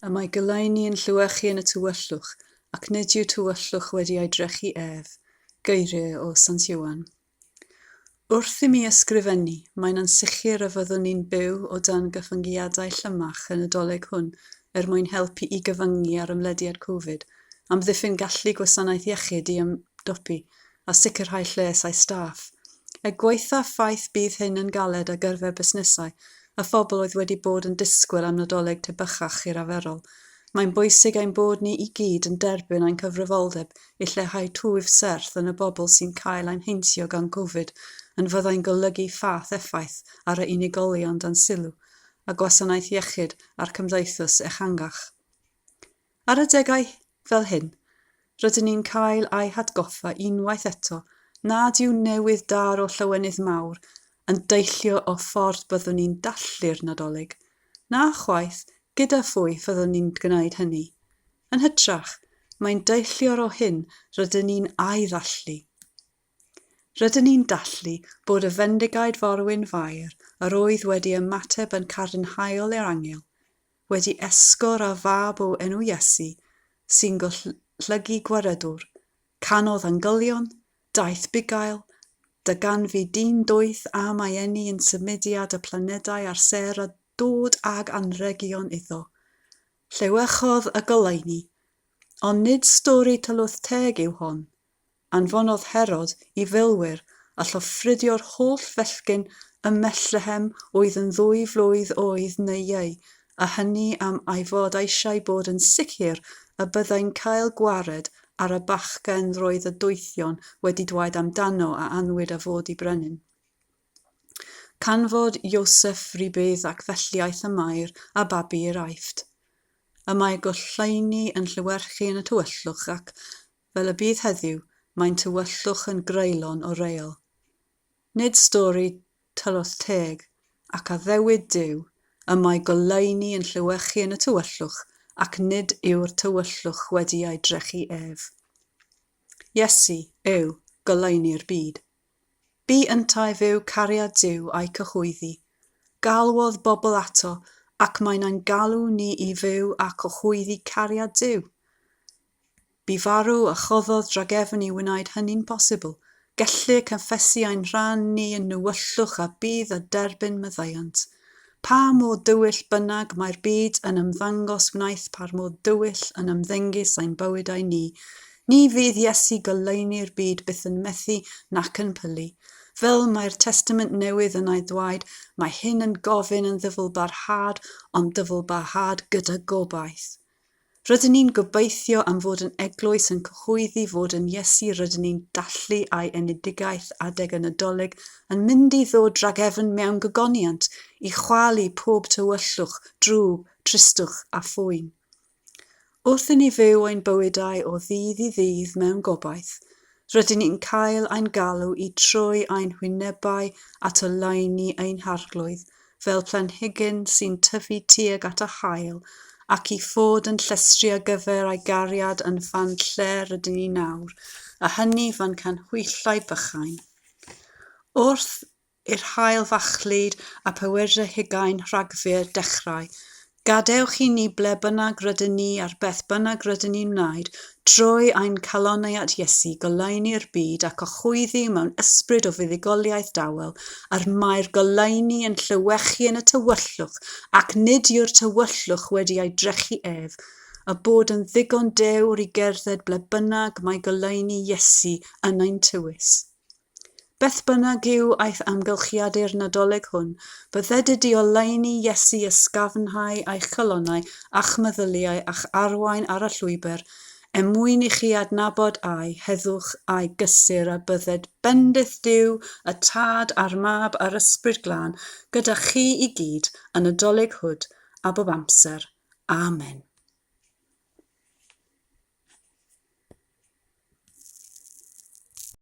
Y mae goleuni yn llewychu yn y tywyllwch, ac nid yw tywyllwch wedi ei drechu ef. Geiriau o Sant Ioan. Wrth i mi ysgrifennu, mae'n ansicr a fyddwn ni'n byw o dan gyfyngiadau llymach y Nadolig hwn er mwyn helpu i gyfyngu ar ymlediad Covid, amddiffyn gallu gwasanaeth iechyd i ymdopi, a sicrhau lles ei staff. Er gwaethaf ffaith bydd hyn yn galed ar gyfer busnesau a phobl oedd wedi bod yn disgwyl am Nadolig tebycach i'r arferol, mae'n bwysig ein bod ni i gyd yn derbyn ein cyfrifoldeb i lleihau twf serth yn y bobl sy'n cael ein heintio gan Covid yn fyddai'n golygu fath effaith ar y unigolion dan sylw a gwasanaeth iechyd a'r cymdeithas ehangach. Ar adegau fel hyn, rydyn ni'n cael ei hatgoffa unwaith eto nad yw newydd dâr o llawenydd mawr yn deillio o ffordd byddwn ni'n dathlu'r Nadolig, na chwaith gyda phwy fyddwn ni'n gwneud hynny. Yn hytrach, mae'n deillio'r o hyn rydyn ni'n ei ddathlu. Rydyn ni'n dathlu bod y fendigaid forwyn Fair yr oedd wedi ymateb yn cadarnhaol i'r angel, wedi esgor ar fab o enw Iesu, sy'n golygu Gwaredwr. Canodd angylion, daeth bugail, darganfu dyn doeth am ei eni yn symudiad y planedau a'r sêr a dod ag anrhegion iddo. Llewychodd y goleuni. Ond nid stori tylwyth teg yw hon. Anfonodd Herod i filwyr a llofruddio'r holl fechgyn ym Methlehem oedd yn ddwy flwydd oed neu iau, a hynny am ei fod eisiau bod yn sicr y byddai'n cael gwared ar y bachgen roedd y doethion wedi dweud amdano a anwyd a fod i brenin. Canfod Joseff rybudd ac felly aeth y Mair a babi i'r Aifft. Y mae goleuni yn llewyrchu yn y tywyllwch ac, Fel y bydd heddiw, mae'n tywyllwch yn greulon o real. Nid stori tylwyth teg, ac addewid Duw, y mae goleuni yn llewychu yn y tywyllwch, ac nid yw'r tywyllwch wedi ei drechu ef. Iesu yw goleuni'r byd. Bu yntau fyw cariad Duw a'i cyhoeddi. Galwodd bobl ato, ac mae'n ein galw ni i fyw a cyhoeddi cariad Duw. Bu farw a choddodd drachefn i wneud hynny'n bosibl. Gellir cyffesu ein rhan ni yn nywyllwch a bydd a derbyn maddeuant. Pa mor dywyll bynnag mae'r byd yn ymddangos wnaeth par mor dywyll yn ymddengys ein bywydau ni. Ni fydd Iesu goleuni'r byd byth yn methu nac yn pylu. Fel mae'r Testament Newydd yn ei ddweud, mae hyn yn gofyn yn ddyfalbarhad, ond dyfalbarhad gyda gobaith. Rydyn ni'n gobeithio am fod yn eglwys yn cyhoeddi fod yn Iesu rydyn ni'n dathlu a'i enedigaeth adeg y Nadolig yn mynd i ddod drachefn mewn gogoniant i chwalu pob tywyllwch, drwg, tristwch a phoen. Wrth i ni fyw ein bywydau o ddydd i ddydd mewn gobaith, rydyn ni'n cael ein galw i troi ein hwynebau at oleuni ein Harglwydd fel planhigyn sy'n tyfu tuag at y haul, ac i fod yn llestri ar gyfer ei gariad yn fan lle rydyn ni nawr, a hynny fan canhwyllau bychain. Wrth i'r haul fachlud a phewyrdr hugain Rhagfyr dechrau, gadewch i ni ble bynnag rydyn ni ar beth bynnag rydyn ni'n wneud, Troi ein calonnau at Iesu, goleuni'r byd a cyhoeddi mewn ysbryd o fuddugoliaeth dawel, a'r mae'r goleuni yn llewychu yn y tywyllwch, ac nid yw'r tywyllwch wedi ei drechu ef, a bod yn ddigon dewr i gerdded ble bynnag mae goleuni Iesu yn ein tywys. Beth bynnag yw eich amgylchiadau'r Nadolig hwn, bydded i oleuni Iesu ysgafnhau eich calonnau a'ch meddyliau a'ch arwain ar y llwybr, er mwyn i chi adnabod ei heddwch a'i gysur a bydded bendith Duw, y Tad a'r Mab a'r Ysbryd Glân gyda chi i gyd, y Nadolig hwd a bob amser. Amen.